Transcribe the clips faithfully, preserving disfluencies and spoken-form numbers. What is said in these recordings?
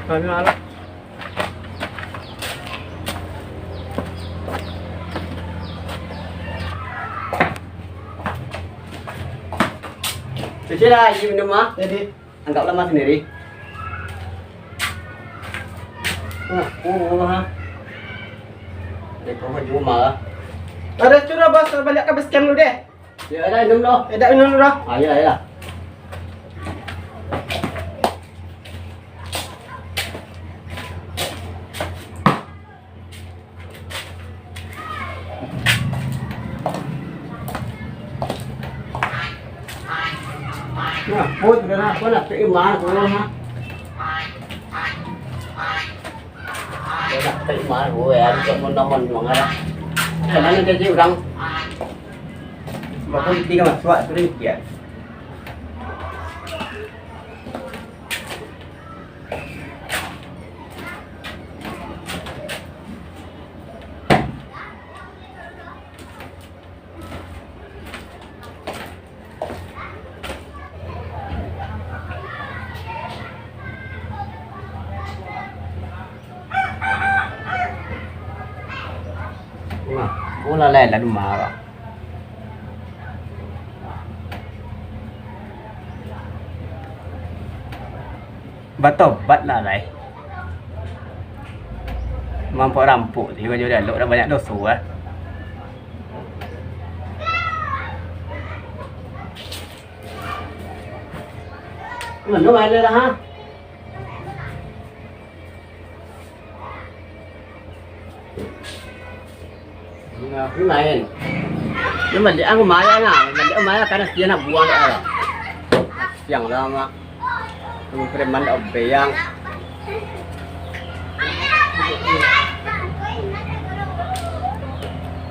Kami malam. Cuci lah, Haji, minum, ah. Jadi. Anggaplah, Mas, sendiri. Nah, oh, oh, ha. Dari bawah jumah lah. Ada curah, Bos, baliak ka basecamp dulu deh. Ya, dah, minum dulu. Eh, dah, minum dulu dah. Ah, ya, ya. Nah, pun, kenapa nak terima aku, ha? Dah terima aku, ya, untuk menang-menang, ya. Jangan jadi orang. Bapak tiga masuk, sudah dia. Nah, bola lain lalu marah. Batobat lah, lai. Mampok rampok tu, baju dialog dah banyak doso, ah. Mano main dah, ha? Nah, ini main. Ini mandi aku main lah. Mandi aku main karena dia nak buang dah. Siang lah, Mak. Tunggu preman dah obeyang.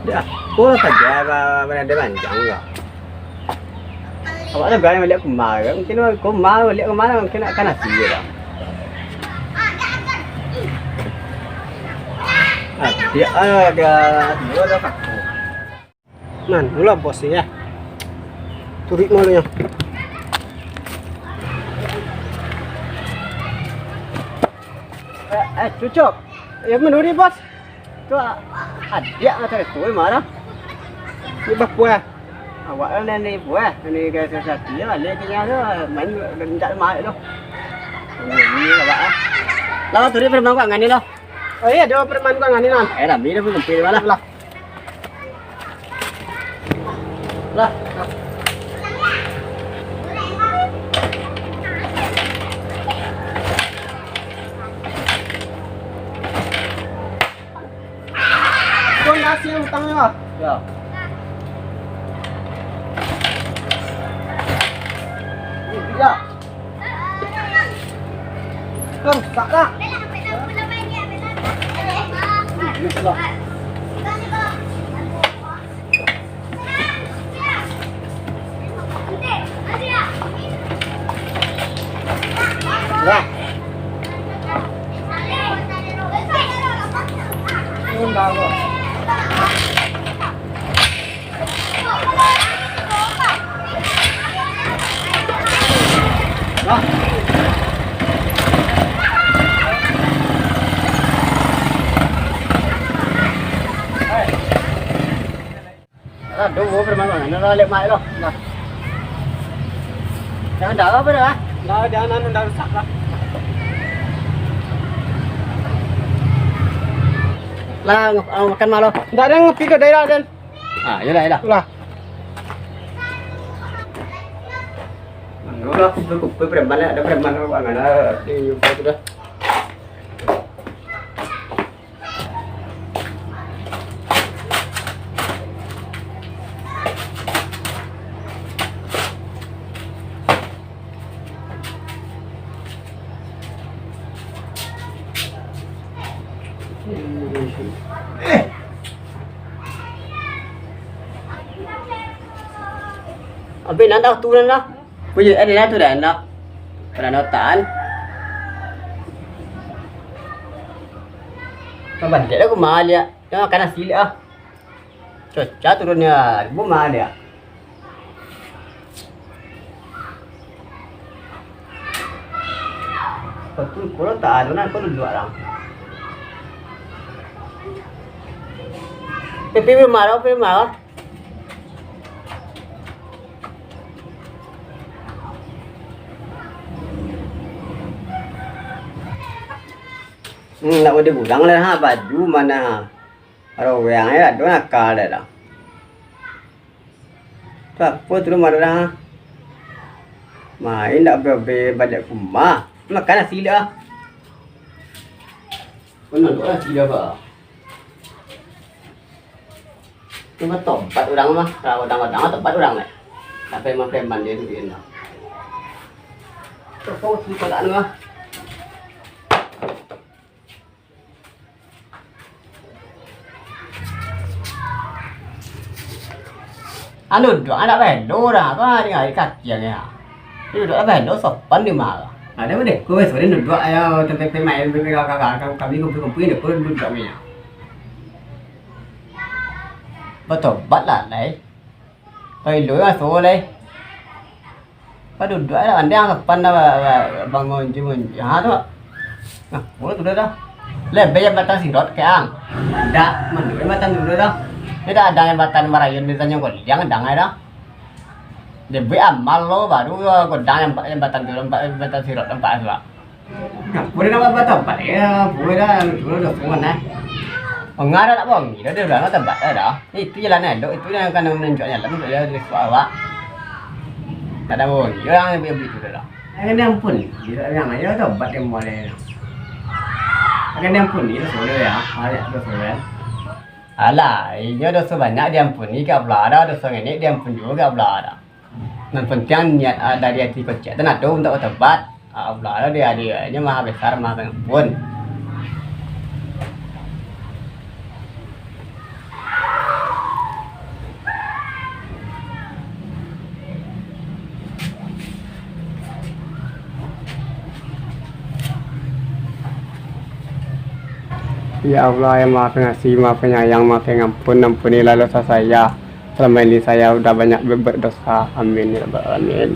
Ya, pulang saja, apa, apa ada panjang lah. Awak dah berani baliak ka rumah, mungkin ka rumah, baliak ka rumah, mungkin nak ka nasi je dah. Ah, dia, ah, dia, dia dah kaku. Man, mula bos ni, ya. Turik malunyo. Eh, eh, cucuk. Ya, menuri, bos. Tu, ah, adiak macam tu, eh, marah. Ni bapuah. Awak lah ni, ni buah. Ni guys, sati lah. Ni kena tu, main minta maaf tu. Ni awak, ah. Lah, turik pada mangkuk ngani lah. Oh iya, dia pada mangkuk ngani lah. Eh, rami dah pun sempit malah. Lah. Lah. Tuan kasih utangnya lah. Ya. Ya. Rusak lah. Lah. Aduh, preman mano lah, lek mai lo. Nah. Jangan darah apa dah? Dah, jangan anu, dah rusak lah. Lah, ngep-, ah, makan malo. Ndak ada ngopi ke daerah, Den? Ah, iyalah, iyalah. Lah. Anu lah, kumpul-kumpul preman lah, ada preman lah, mana di rumah tu dah. Ampe nan dah tu nan dah. Punya ada nan tu dah nan. Pernah notan. Kapan dia dah kumah dia. Dah makan nasi lah. Cocah turunnya. Ibu mana dia? Betul, kalau tak ada, nah, kau duduk lah. Pipi marah, pipi marah. Hmm, nak udah pulang lah, ha, baju mana, ha? Kalau orang ni ado nakal dah. Tu apo tu marah? Main dak be-, be-, baliak rumah. Makan nasi dah. Kau nak nasi dah, Pak? Cuma tobat urang mah. Kalau urang-urang mah tobat urang, leh. Tak preman-preman dia tu, dia nak. Kau sih, Pak, anu mah. Anu, duduak anak bendo dah, apa, tinggal di kaki aja. Duduak anak bendo sopan di mah. Ada apa deh? Kau besok ni duduak aja, tempat main, tempat kakak, kami kumpul-kumpul ni, kau duduak ni. Batobat lah, lai. Pai lu maso lai. Paduduak lah, andai ang sopan dah ba-, ba-, bangun je mun-, ha tu. Nah, mulut udah dah. Lebih jambatan sirot ke ang. Dak, mandua jambatan dulu dah. Ni dah ada jambatan Marayun di Tanjung Goliang, dang ai dah. Lebih amal lo, baru godang jamba-, jambatan tu, jamba-, jambatan sirot nampak tu, Pak. Nah, buliah nak batobat, ya, buliah dah, itu dah sungan, eh. Pengarah tak bongi dah, dia bilang batobat dah, dah. Itu jalan elok, itu yang akan menunjuk jalan untuk dia, dia suah awak. Tak ada bongi, orang yang beli itu dah, dah. Akan diampuni, dia bilang, ya, tobat yang boleh. Akan diampuni, dosa dia, ya. Banyak dosa dia. Alah, inyo dosa banyak diampuni ka Allah dah, dosa ngenek diampuni juo ka Allah dah. Nan pantiang niat, ah, dari ati kocek tu nado untuak batobat. Ah, Allah lah dia, dia nyo maha besar, maha pangampun. Ya Allah, yang Maha Pengasih, Maha Penyayang, Maha Pengampun, ampunilah dosa saya. Selama ini saya udah banyak berbuat dosa. Amin, ya Rabbal Alamin.